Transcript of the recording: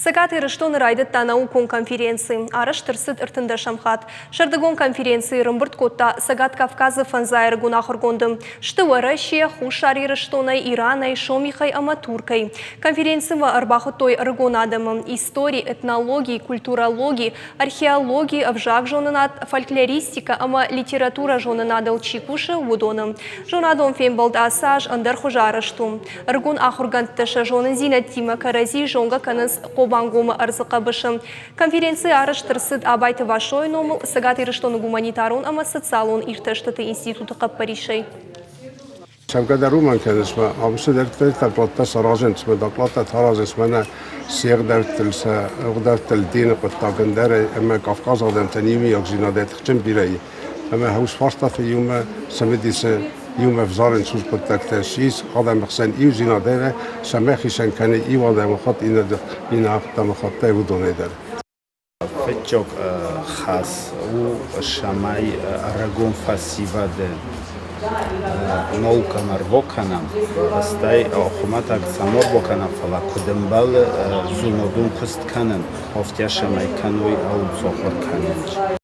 Цӕгат Ирыстоны райдыдта наукон конференци. Арӕзт ӕрцыд ӕртындӕсӕм хатт. Сӕрдыгон конференци ӕрӕмбырд кодта Цӕгат Кавказы фӕндзай ӕрыгон ахуыргонды. Сты Уӕрӕсе, Хуссар Ирыстонӕй, Иранӕй, Сомихӕй ӕмӕ Туркӕй. Конференцимӕ ӕрбахуыдтой ӕрыгон адӕмы истори, этнологи, культурологи, археологи, ӕвзагзонынад, фольклористикӕ ӕмӕ литературӕзонынадыл чи кусы, уыдоны. Зонадон фембӕлд ацы аз ӕндӕр хуызы арӕзт у. Ӕрыгон ахуыргӕндтӕ сӕ зонындзинӕдтимӕ кӕрӕдзи зонгӕ кӕнынц Хъобангомы ӕрдзы хъӕбысы. Конференци арӕзт ӕрцыд Абайты Васойы номыл Цӕгат Ирыстоны гуманитарон ӕмӕ социалон иртӕстыты институты хъӕппӕрисӕй. Цӕугӕ дӕр уымӕн кӕнынц мӕ абысы дӕр докладтӕ саразынц, мӕ докладтӕ таразынц мӕнӕ се гъдӕуттыл, сӕ ӕгъдӕуттыл дины хъуыддаг ӕндӕрӕй ӕмӕ Кавказы адӕмтӕн иумиагдзинадӕй тыхджын бирӕ и. Ӕмӕ хус фарстаты иумӕ цымыдисы иумӕ взарынц ус хъуыддӕгтӕ ссис адӕмы хсӕн иудзинадӕй цӕмӕй хицӕн кӕны иу адӕмыхатт иннӕ адӕмыхаттӕй уыдонӕй дӕр. Фыццаг хӕс у, цӕмӕй ӕрыгон фӕсивӕды наукӕмӕ ӕрбакӕнӕм, стӕй хуымӕтӕг цӕмӕ ӕрбакӕнӕм, фӕлӕ куыд ӕмбӕлы зонадон куыст кӕнын, афтӕ цӕмӕй кӕной, ӕуцахуыр кӕнын.